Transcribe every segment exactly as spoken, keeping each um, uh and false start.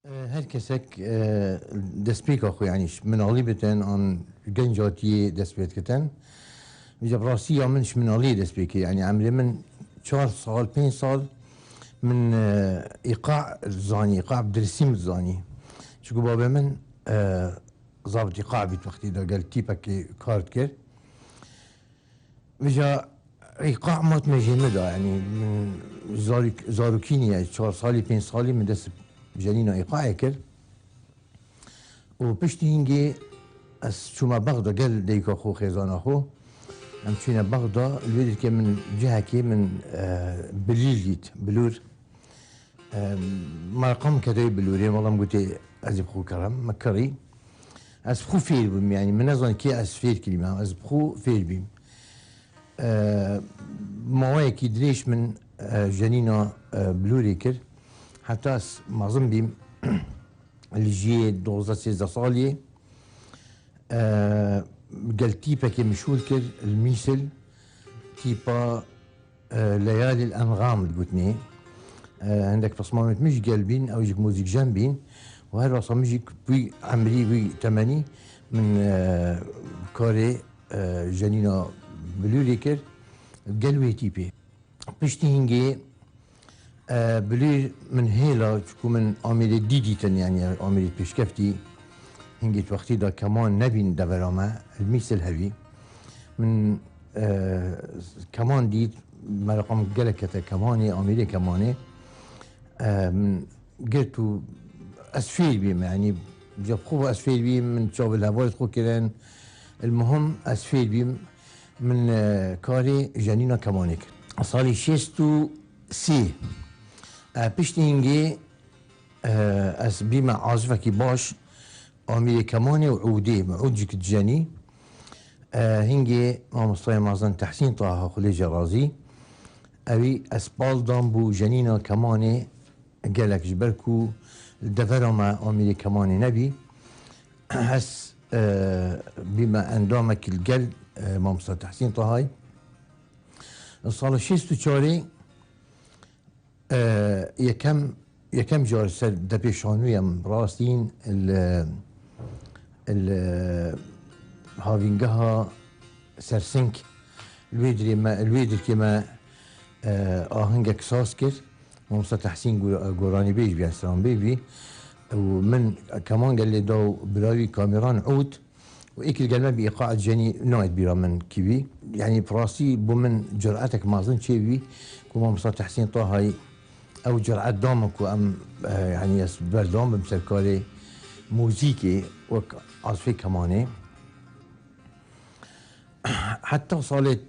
Her kesek, e, destpêka xwe, yanî ji minalî bitin an genca tiyê dest pê dikitin. Vêca bi rastî ya min ji minaliyê dest pê kir. Yanî emrê min çar sal, pênc sal min, e, îqa zanî, îqa bi diristî min zanî. Çunku babê min, e, zabit îqa bî wextî de gel tîpekê kar dikir. Vêca îqa matmejê min da, yanî min zarok-, zarokî niye, çar salî, pênc salî min dest jenîna îqayê kir. Û piştî hingê ez çûme Bexda, gel dayika xwe, xêzana xwe. Em çûne Bexda, li wê dirkê min cihekê min, e, bilîl dît, bilûr. E, me raqam kedayê bilûrê, wela min gotê, ez ê bi xwe kirim, me kirî. Ez bi xwe fêr bûm, yanî min nezan kê ez fêr kirîme, ez bi xwe fêr bîm. E, maweyekî dirêj min, e, jenîna, e, bilûrê kir. Heta ez mezin bîm, li jiyê dozdeh sêzdeh saliyê, e, gel tîpekê min şûl kir, li Mîsil, tîpa, e, Leyalî l-Engam digotinê. E, hindek pismamêt min jî gel bîn, ew jî muzîkjen bîn. Û her wesa min jî wî emrî, wî temenî min, e, karê, e, jenîna bilûrê kir, gel wê tîpê. Piştî hingê, e, bilûr min hêla, çiku min Amêrê dî dîtin, yanî Amêrê pêşkeftî, hingê wextî de keman nebîn devera me, li Mîsil hevî. Min, e, keman dît, me raqam gelek kete kemanê, Amêrê kemanê. E, min girt û ez fêr bîm, yanî, ji xwe ez fêr bîm, min çav li hevalê xwe kirin. El muhim ez fêr bîm, min, e, karê jenîna kemanê kir. Salê şêst û sê, e, piştî hingê, e, ez bîme azifekî baş, amîrê kemanê û ûdê, min ûd jî dijenî. E, hingê mamostayê mezin Tehsîn Taha, Xwedê jê razî, ewî ez bal dam bû jenîna kemanê, gelek ji ber ku li devera me amîrê kemanê nebî. Ez, e, bîme endamekî li gel, e, mamosta Tehsîn Tahayî. Sala şêst û çarê, e, yekem, yekem car ser depê şanûyê em rastîn li, li havîngeha Sersing, li wê dirê me, li wê dirkê me, e, ahengek saz kir. Mamosta Tehsîn Go-, Goranîbêj bî, stranbêj bî. Û min keman gelê da û bira wî Kamîran ûd. Û êkî li gel me bî, îqaet jenî nayêt bîra min kî bî. Yanî bi rastî bo min curaetek mezin çêbî ku Mamosta Tehsîn Tahayî ew curet da min ku em, e, yanî ez berdewam bim ser karê muzîkê wek azifê kemanê. Heta salêt,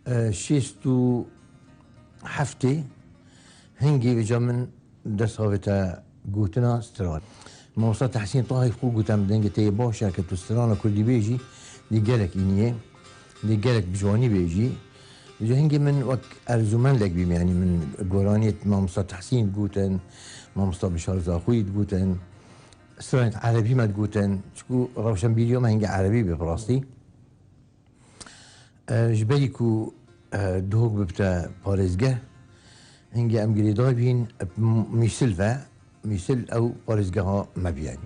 e, şêst û heftê hingî vêca min dest avête gotina stran. Mamosta Tehsîn Tahî xwe gote min, dengê te yê baş e, ke tu strana kurdî bêjî, dê gelek îniyê, dê gelek bi ciwanî bêjî. Vêca hingê min wek erzûmendek bîm, yanî min goraniyê mamosta Tehsîn digotin, mamosta Bişar Zaxoyî digotin, stranên erebî me digotin, çiku rewşenbîriya me hingê erebî bê bi rastî. E, ji berî ku, e, Duhok bibite parêzgeh, hingê em girêdayî bîn, e, M-, Mîsil ve, Mîsil ew parêzgeha me bî, yanî.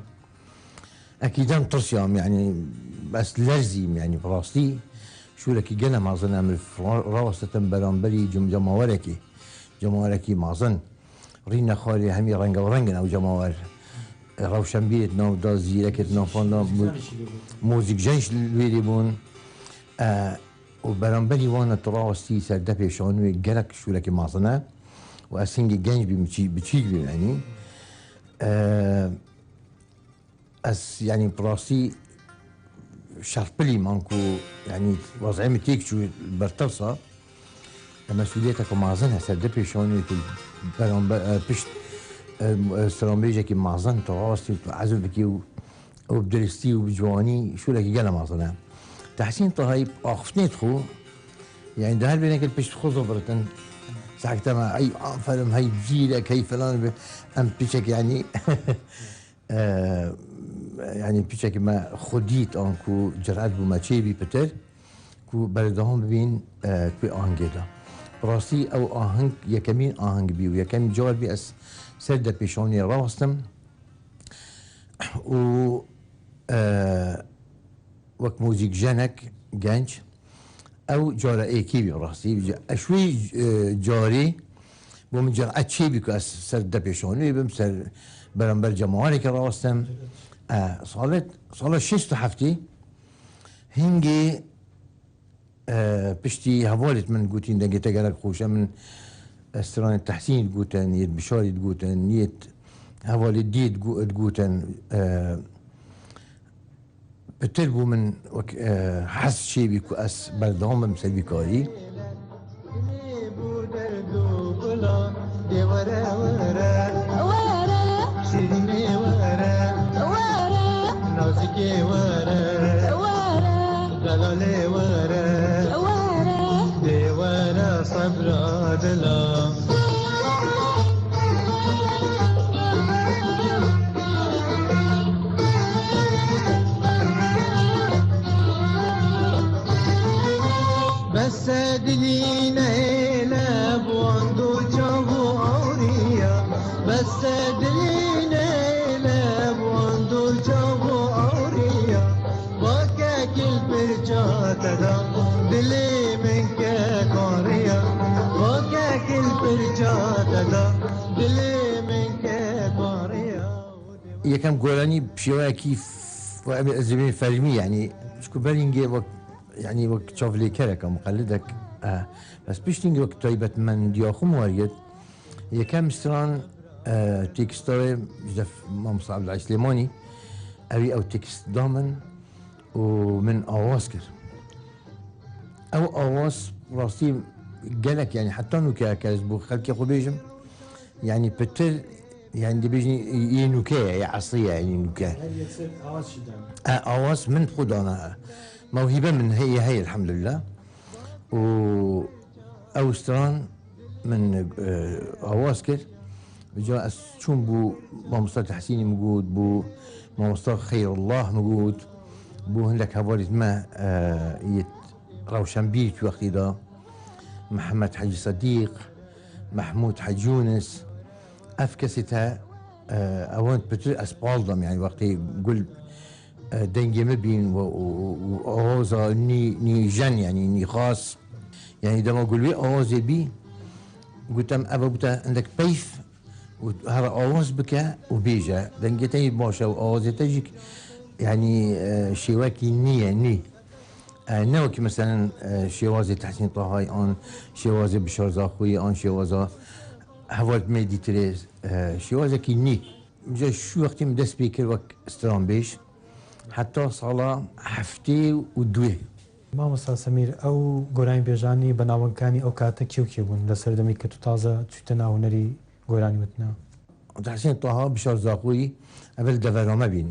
Ekîden tirsiyam, yanî, ez lerzîm, yanî, bi rastî şûrekî gele mezin em ra-, rawestitin beramberî cem-, cemawerekî, cemawerekî mezin. Rî nexwarê hemî rengaw reng in ew cemawer. Rewşenbîrêt nav da, zîrekêt navxwe da, mu-, muzîkjen ji wêrê bûn. E, û beramberî wan tu rawestî ser depê şanûyê gelek şûrekê mezin e. Û ez hingî genc bîm, biçî-, biçîk bîm, yanî. E, Ez, yanî, bi rastî şerpilîm anku, yanî, wez'ê min têk çû ber tirsa. E, mesûliyeteke mezin e ser depê şanûyê ku beramber, e, pişt, e, e, stranbêjekî mezin tu rawestî, tu ezf bikî û, û bi diristî û bi ciwanî şûrekî gele mezin e. Tehsîn Tahayî axiftinê dixwe, yanî, di her bênekê pişt xwe zoviritin. Sehkte me, ey aferin, hey zîrek, hey filan, em piçek, yanî, E, yanî piçekî me xwe dît, anku curet bû me çêbî pitir, ku berdewam bibîn, e, wê angê de. Bi rastî ew aheng yekemîn aheng bî û yekemîn car bî ez ser depêşaniyê rawestim û, e, wek muzîkjenek genc ew cara êkî bî bi rastî. Eş wî, e, carî bo min cixet çêbî ku ez ser depêşaniyê bim, ser beramber cemawereke rawestim. E, salet, sala şêst û heftê hingê E, piştî hevalêt min gotîn, dengê te gelek xweş e, min, e, stranê Tehsînî digotin, yêt Bişarî digotin, yêt hevalê dî digo-, digotin, e, pitir bû min wek, e, hez çêbî ku ez berdewam bim ser vî karî. Dê were, were. Were. Şîrînê were. Were. Nazikê were. Were. Delalê were. Were. Dê were sebra dila. Bes dilî nehêle bi wan du çav û awriya. Bes dilî nehêle bi wan du çav û awriya. Vakek il pirça te da, dilê min ke kariya. Vakek il pirça te da, dilê min ke kariya. Yekem goranî bi şêweyekî f-, ez ê bêjim fermî, yanî, çiku berî hingê wek, yanî, wek çavlêkereka, muqellidek, e, bes piştî hingê wek taybetmendiya xwe min wergirt. Yekem stran, e, teksta wê ji def Mamosta Abdulhey Silêmanî, ewî ew tekst da min û min awaz kir. Ew awaz rastî gelek, yanî heta nûke, eger ez bo xelkê xwe bêjim, yanî pitir, yanî dibêjin yê nûke ye, yê esrî ye, yanî nûke. Her yek ser awaz jî dane. E, awaz min xwe dana. Mewhîbe min heye, heye elhamdulillah. Û ew stran min, e, awaz kir. Vêca ez çûm bo Mamosta Tehsînî min got, bo Mamosta Xeyrullah min got, bo hindek hevalêt me, e, yêt Rewşenbîr tu wextî de, Mihemed Hecî Sedîq, Mehmûd Hecî Yûnis, ev kesê te, e, ewan pitir ez pal dam, yanî wextê gul, e, dengê min bîn û, û, û, û awaza nî, nîjen, yanî nîxas. Yanî dema gul wê awazê bî, gotem, eva bûte hindek peyf û here awaz bike û bêje. Dengê te yî baş e û awazê te jî, yanî, e, şêwekî nî ye, nî. E, ne wekî meselen, e, şêwazê Tehsîn Tahayî an şêwazê Bişar Zaxoyî an şêwaza heval me dîtirê, e, şêwazekî nî. Ji şu wextî min dest pê kir wek stranbêj. Heta sala heftê û duyê. Mamosta Semîr, ew goranîbêjanî, benavengkirî ew kate kê û kê bûn? Li serdemê ke tu taze çûte nav hunerî goranî witine. Tehsîn Taha, Bişar Zaxoyî, ev li devera me bîn.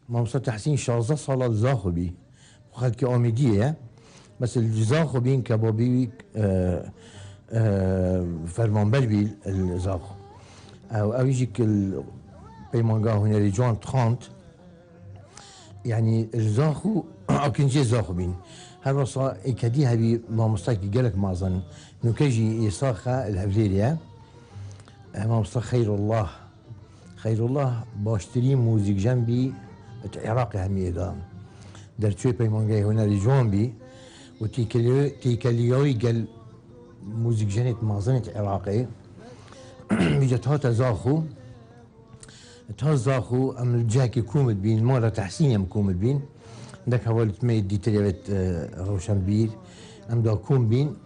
Mamosta Tehsîn şazdeh sala li Zaxo bî. Xelkê Amêdiyê ye. Bes li Zaxo bîn, kebabî wî, e, e, fermanber bî li Zaxo. Ew, ew jî ki li Peymangeha Hunerê Ciwan dixwand. Yanî li Zaxo, akincê Zaxo bîn. Her wesa êkedî hebî mamostakî gelek mezin. Nûke jî yê saxe li Hevlêrê ye. E, mamosta Xeyrullah. Xeyrullah baştirîn muzîkjen bî di Iraqê hemiyê de. Derçûyê Peymangehê Hunerê Ciwan bî û têkeliyo-, têkeliyoyî gel muzîkjenêt mezin êt Iraqê. Vîca hate Zaxo. Ta Zaxo em li cihekî kom dibîn, mala Tehsînê em kom dibîn. Hindek hevalêt me yê dîtir yê vêt, e, rewşenbîr. Em da kom bîn.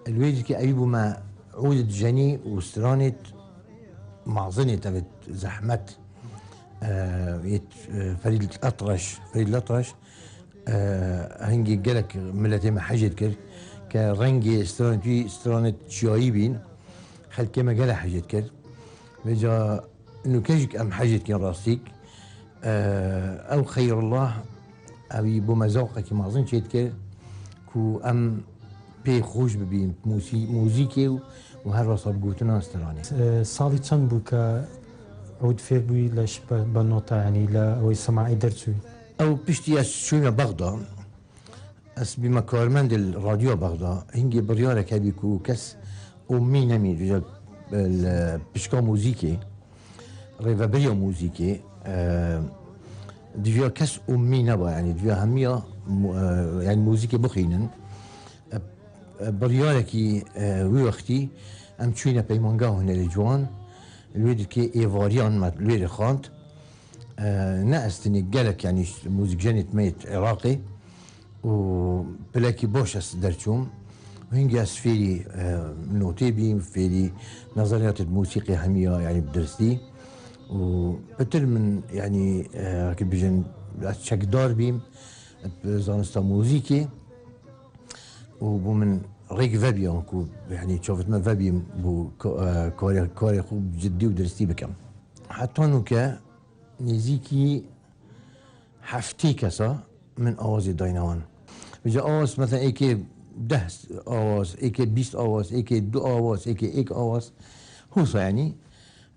Li wê dîkê ewî bû me ûd dijenî û stranêt mezin êt evêt zehmet, e, yêt, e, Ferîd Etreş, Ferîd Etreş, e, hingê gelek miletê me hecê dikir ke rengê stranêt wî stranêt çiyayî bîn. Xelkê me gelek hecê dikir. Vêca nûke jî em hecê dikin rastîk. E, ew Xeyrullah, ewî bo me zewqekî mezin çêdikir ku em pê xweş bibîn, mûsî-, mûzîkê û, û her wesa bi gotina stranê. E, salî çend bû ke ûd fêr bûyî leş be, be nota, yanî li ewê semaê derçûyî? Ew piştî ez çûme Bexda, Ez bîme karmendê li Radyoya Bexda. Hingê biryarek hebî ku kes umî nemî, li pişka muzîkê, rêveberiya muzîkê, e, diviya kes umî neba, yanî diviya hemiya mu-, e, yanî muzîkê bixwînin. E, e, biryarekî, e, wî wextî em çûyne Peymangeh Hunerê Ciwan, li wê dikê êvariyan me li wê rê xwend. E, ne ez tenê, gelek, yanî muzîkjenê me yê Iraqê û pilekî baş ez derçûm. Hingî ez fêrî, e, notê bîm, fêrî nezeriyatê di mûsîqê hemiya, yanî bi diristî. Û pitir min, yanî, e, wekî bijin, ez çekdar bîm, bi zanista muzîkê û bû min rêk vebiyan ku, yanî çavit me vebîm bû ka-, e, karê, karê xwe bi ciddî û diristî bikim. Heta nûke nêzîkî heftê kesa min awazê dayne wan. Vêca awaz, mesela, êkê deh awaz, êkê bîst awaz, êkê du awaz, êkê êk awaz. Hosa, yanî.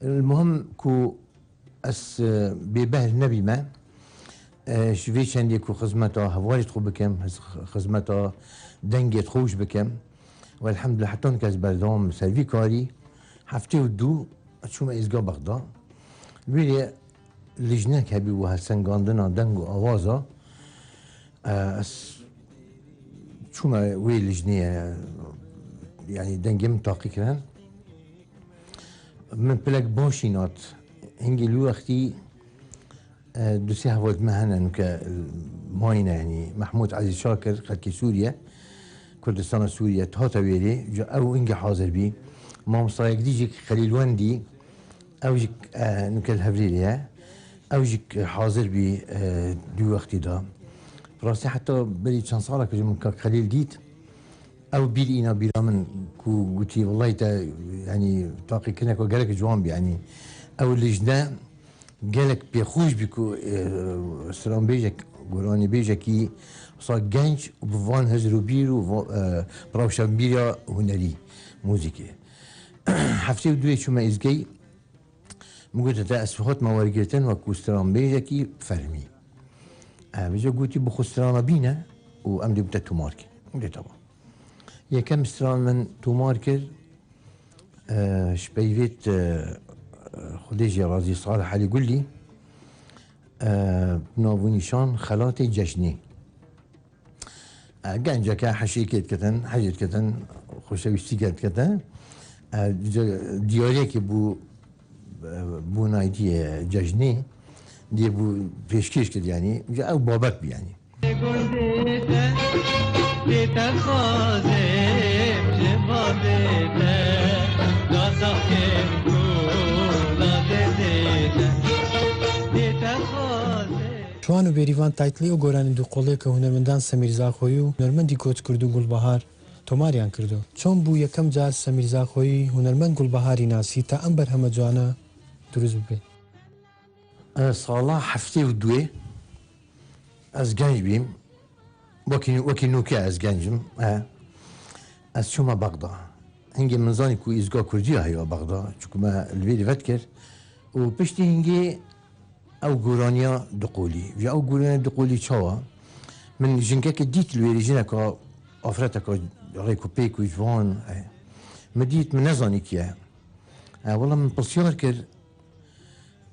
Muhim ku ez, e, bêbehr nebîme. E, ji vê çendê ku xizmeta hevalê xwe bikim, xiz-, xizmeta dengê xwe jî bikim. Û elhamdulillah, heta nûke ez berdewam ser vî karî. Heftê û du çûme êzga Bexda. Wê rê lijnek hebî û helsengandina deng û awaza, e, ez çûme wê lijnê, yanî dengê min taqî kirin. Min pilek başî nat. Hingî li wextî, e, du sê heval me hene nûke, e, mayîne, yanî Mehmûd Ezîz Şakir, xelkê Sûriye, Kurdistana Sûriye, hate wêrê, ca ew hingî hazir bî. Mamosta yek dî jî Xelîl Wendî, ew jî, e, nûke li Hevrêrê ye. Ew jî hazir bî, e, di wî wextî de. Rastî heta berî çend salek ji min Kak Xelîl dît. Ew bîr îna bîra min ku gotî, "Wellahî te, yanî, taqîkirineke gelek ciwan bî, yanî." Ew lijne gelek pêxweş bî ku, e, stranbêjek, goranîbêjekî wisa genc û bi van hizr û bîr û va-, e, bi rewşenbîriya hunerî, muzîkê. Heftê û duyê çûme êzgeyî, min gote, "Te ez hatime wergirtin wekî stranbêjekî fermî." E, vêca gotî, "Bi xwe strana bîne û em dê bi te tomar kin." Min gote, "Tamam." Yekem stran min tomar kir, e, ji peyvêt, e, Xwedê jê razî, Salih Elî Gulî, e, nav û nîşan Xelatê Cejnê. E, genceke heşêkê dikitin, hejê dikitin, xoşewîstîkê dikitin. E, ce-, diyariyekê bû, e, bû nayîtiye cejnê, dê bû pêşkêş kir, yanî, ca ew babek bû, yanî. Gundê te, dê te xazê, ji bavê te, gaza kêm ku la dê dê te, dê te xazê. Şiwan û Bêrîvan taytlî û goranî duqolê ke hunermendan Semîr Zaxoyî û hunermendî goç kirdo Gulbahar tomariyan kirdo. Çond bû yekem car Semîr Zaxoyî hunermend Gulbaharî nasî ta em berhema ciwana durust bibe? E, sala heftê û duyê ez genc bîm. Wekî, wekî nûke ez genc im. E, ez çûme Bexda. Hingê min zanî ku îzga Kurdî ya heye Bexda. Çunku me li vê dî vetkir. Û piştî hingê ew goraniya Duqolî. Ji ew goraniya Duqolî çawa? Min jinkekê dît li wêrî, jineka afreteka rêk û pêk û ciwan, e, min dît, min nezanî kî ye. E, wela min pirsyar kir,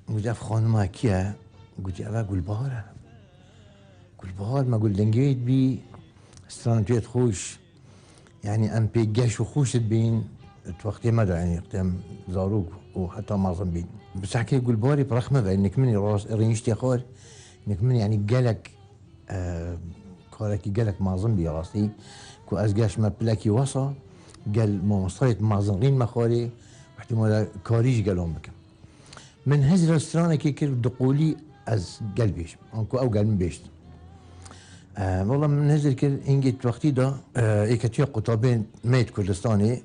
min got, "Ev xanima kî ye?" Gotî, "Ev e Gulbahar e." Gulbahar, me got, "Dengê wê dibî stranê tu yê xweş." Yanî em pê geş û xweş dibîn, di wextê me de, yanî wextê em zarok û heta mezin bîn. Bi sehkê Gulbarî bi rexme ve, nik min rast rêniştê xwar, nik min yanî gelek, e, karekî gelek mezin bî rastî, ku ez geşme pilekî wesa, gel mamostayê mezin rîn me xwarê, ihtimale karî ji gelan bikim. Min hizra stranekê kir, Duqolî ez gel bêjim. Anku ew gel min bêjt. E, wela min hizir kir, hingê wextî de, e, Êketiya Qutabên me yê Kurdistanê,